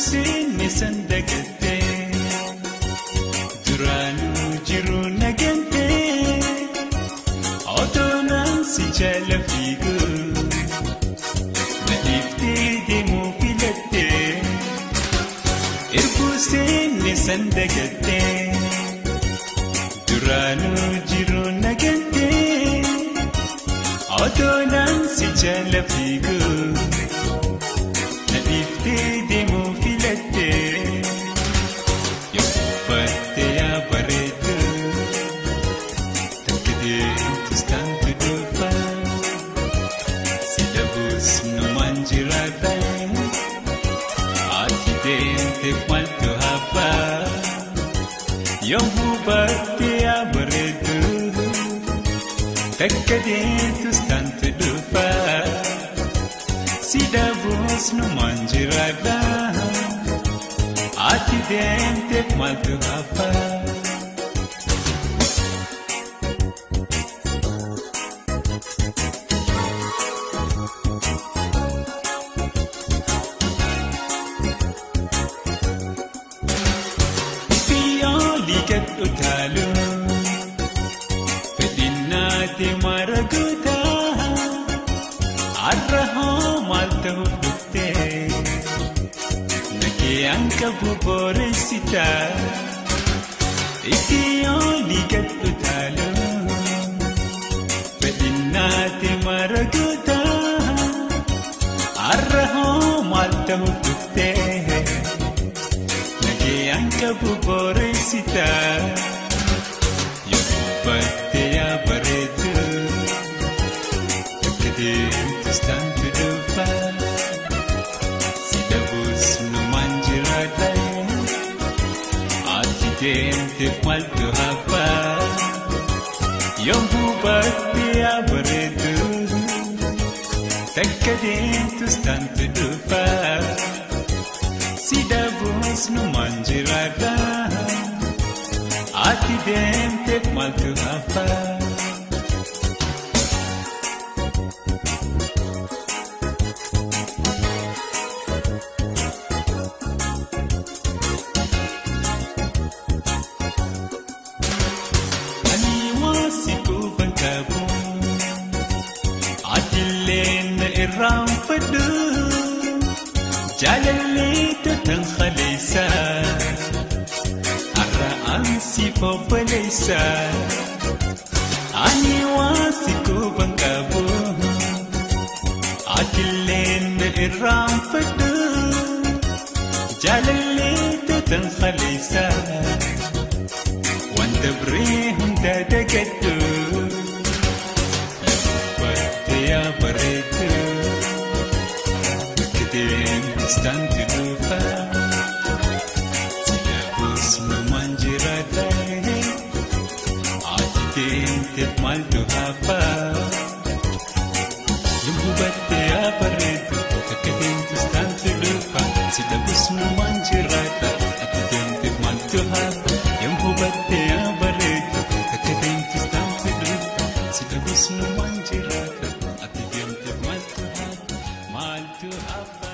Irbuuseen sandagattee duraanuu jiru nagantee otoonaan si jala fiigu na dhiiftee deemuu filattee. Irbuuseen sandagattee duraanuu jiru nagantee otoonaan si jala fiigu. Deemuu filattee yoo uffattee yaa bareedu takka deemtus taantu dhufa si dhabuus numaan jiraata ati deemteef maaltu hafa yoo hubattee yaa bareedu takka deemtus taantu dhufa. Si dhabuus numaan jiraadha ati deemteef maaltu hafa. Biyyoolii gad utaalu fedhinnaati mara guutaa har'a hoo maal ta'uuf dhuftee nagayaan qabu boreessitaa itti olii gad utaalu fedhinnaati mara guutaa har'a hoo maal ta'uuf dhuftee nagayaan qabu boreessitaa yoo uffattee yaa bareedu. Deemtus taantu dhufa si dhabuus numaan jiraata ati deemteef maaltu hafa yoo hubattee yaa bareedu takka deemtus taantu dhufa si dhabuus numaan jiraata ati deemteef maaltu hafa. Irraan fadhu jaalallee tatan khaleessa har'a ansi fobbaleessa ani waan si quban qabu atilleen irraan fadhu jaalallee tatan khaleessa waan dabree hunda dagadhu. Yaa bareedu bakka deemtus taantu dhufa si dhabuus numaan jiraata ati deemteef maaltu hafa yoo hubatte yaa bareedu bakka deemtus taantu dhufa si dhabuus numaan jiraata ati deemteef maaltu hafa yoo hubatte yaa bareedu bakka deemtus taantu dhufa si dhabuus numaan jiraata. Ati deemteef maaltu hafa maaltu hafa.